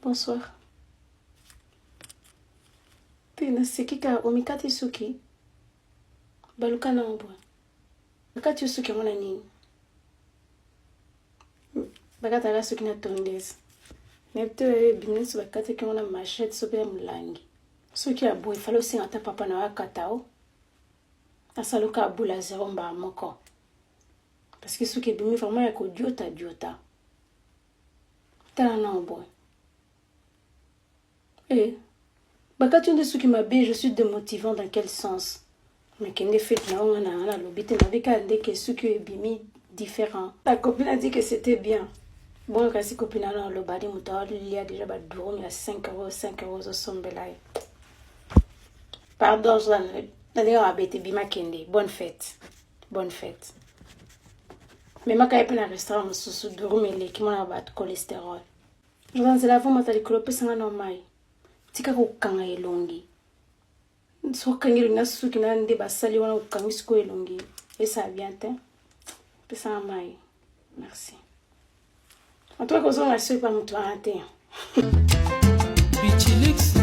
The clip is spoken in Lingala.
Bonsoir. Te naseki kaka omikati suki baluka na mbwa bakati yo suki yango na nini bakataka suki na tondese nayebi te oyo ebimi nyonso bakataki yango na machete so mpe ya molangi soki ya boye fale osenga ata papa na yo akata o asaluka abula zero mbala moko parce que suki ebimi vraiment ya kodiota diota tala nao boye eh bakati yo nde suki mabe. Je suis démotivant dans quel sens? Mais kende fete na yo, nga na nga nalobi te, nabi kaka ndeke suki oyo ebimi différent. La copine a dit que c'était bien. Bon, kasi copine wana alobali moto alia déjà badurum ya 5 euro, 5 euro ozosombela ye. Pardon, na ndenge mabe te. Bima, kende, bonne fête, bonne fête. Memaka ye mpe na restaurant mosusu, durum eleki mwana bato cholestérol. Oza nzela, vomata likolo, opesanga na mai. Tika kokanga elongi. So okangi elongi na suki na nde basali wana, okangi sikoyo elongi, esala bien te. Pesanga mai, merci. En tout cas, kozonga soki pa moto wana te. Bichilix.